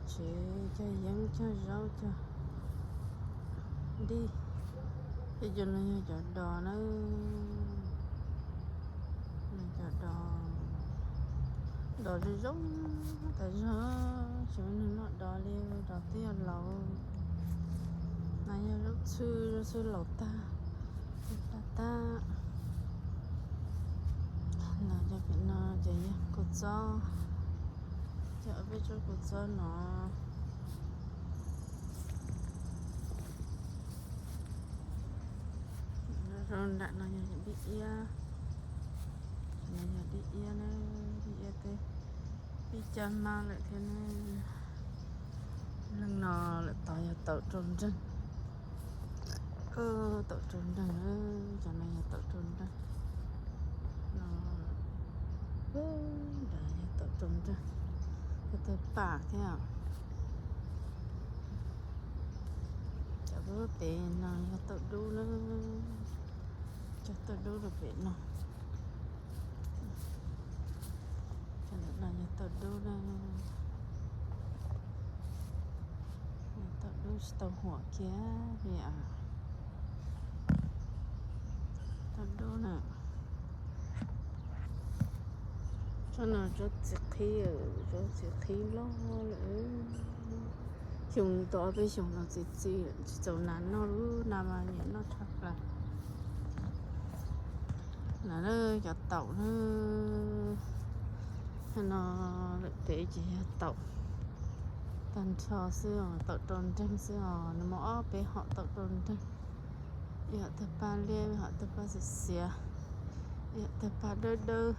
tsev cog yeeb cog zaub cog dib. Tej cov no yog cov dos na, cov dos, dos zoo zoo tas zog, tsis muaj neeg noj dos li, dos twb yog laus. No yog zaub txhwb, zaub txhwb laus tag, tag tag. Los cov pem no ces yog kua txob, cov peb tsob kua txob no. Rau nram no yog dib iab, no yog dib iab na, dib iab twb pib cab mab lawm thiab na. Leej no lawm tod yog taum rau nreeg, taum rau nreeg, cov no yog taum rau nreeg, no nrad yog taum rau nreeg, yog tawg paj thiab. Cov pem no yog taum dub na, cov taum dub rau pem no. Cov ntawm no yog taum dub na, taum dub tsis tau huam kiag li. Taum dub na, tsob no tsob txiv qhib, tsob txiv qhib loj lawm. Xyoo tau ob peb xyoos no txiv txiv tsis txaus nas noj, lub nas mas nyiam noj tshaj plaws. Nas na, cov taum na, no lawm pem ces yog taum tag nrho xwb os, taum rau nreeg xwb os, nws muaj ob peb hom taum rau nreeg. Ib hom tawg paj liab, ib hom tawg paj xiav xiav, ib hom tawg paj dawb dawb.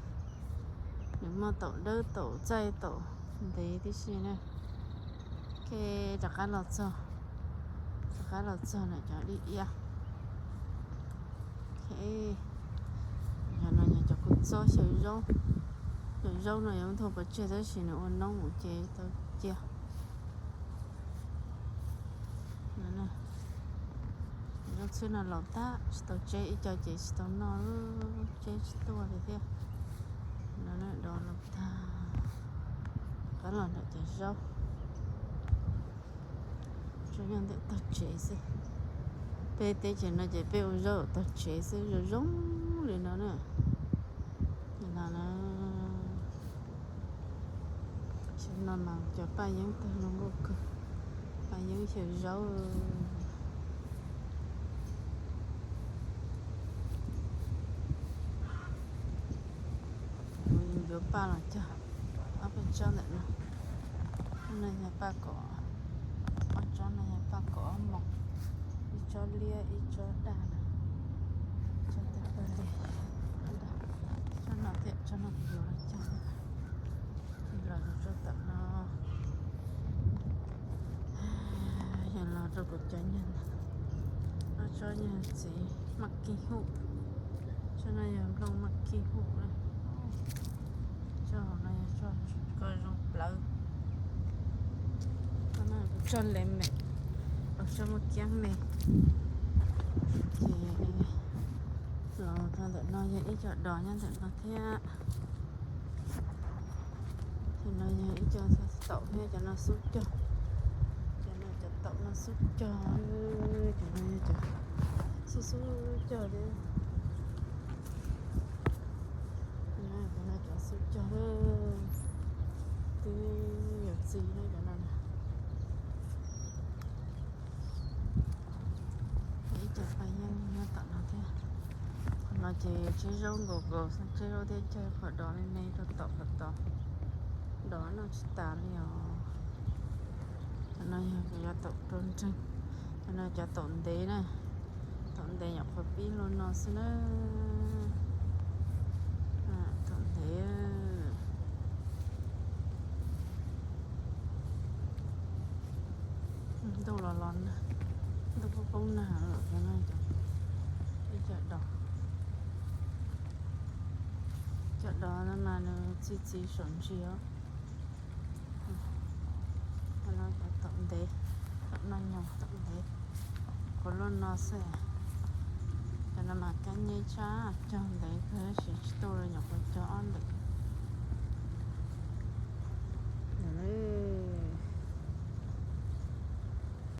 Nws muaj taum dawb taum txaij taum ntev tib si na. Ke rov qab los txog, rov qab los txog ntawm cov dib iab. Yog no yog cov kua txob xyaw zaub. Xyaw zaub no yuav nthuav pov tseg tab sis nws ua noob mus ces tau cia. Zaub txhwb no laus tag tsis tau tseb, ib co ces tsis tau noj, tseb tsis tuaj li thiab. No dos los tag, rov qab los ntawm cov zaub. Zaub nyob ntawm tog tsev xwb. Peb teb chaws no ces peb ua zaub tog tsev xwb, zoo zoo li no na. No na, no mas cov paj yeeb tag zoo nkauj kawg, paj yeeb xyaw zaub. Kuv yuav paj los cog ob peb tsob ntawm no. Tsob no yog paj kom, ob tsob no yog paj kom ob moos, ib tsob liab ib tsob daj na. Tsob tawg paj liab, tsob no thiab tsob no kuv yuav los cog. Los rau tsob tom no, yog los rau kuv cov nyuag, ob tsob nyuag txiv maj kij huj. Tsob no yog nplooj maj kij huj na. Tsob hauv no yog tsob ko zoo plawv. Tsob lev mem, tsob muaj kiab me. Ces los rau ntawm no yog ib co dos nyob ntawm no thiab. Cov no yog ib co taum thiab, cov no xub cog. Cov no cov taum no xub cog, cov no yog cov xub xub cog thiab. Cov no cov xub cog, twb yuav txi na cov no. Ib co paj yeeb nyob tom no thiab. Qhov no ces tseb zaub nkaus nkaus, tseb zaub thiab cog qhov dos me me rau tom qhov tod. Dos noj tsis tas li os. Cov no yog cov taum rau nreeg, cov no cov taum ntev na. Taum ntev nyuam qhuav pib luaj no xwb na. Taum ntev. Ntuj los los nag, ntuj poob poob nag lawm no. Ib co dos, co dos no mas nws txi txiv saum ntsis os. No cov taum ntev, taum noj nyoos taum ntev, qhuav luaj no xwb. Cov no mas kab nyeb tshaj, cog ntev kawg tab sis tsis tuaj li, nyuam qhuav cog ob ntawm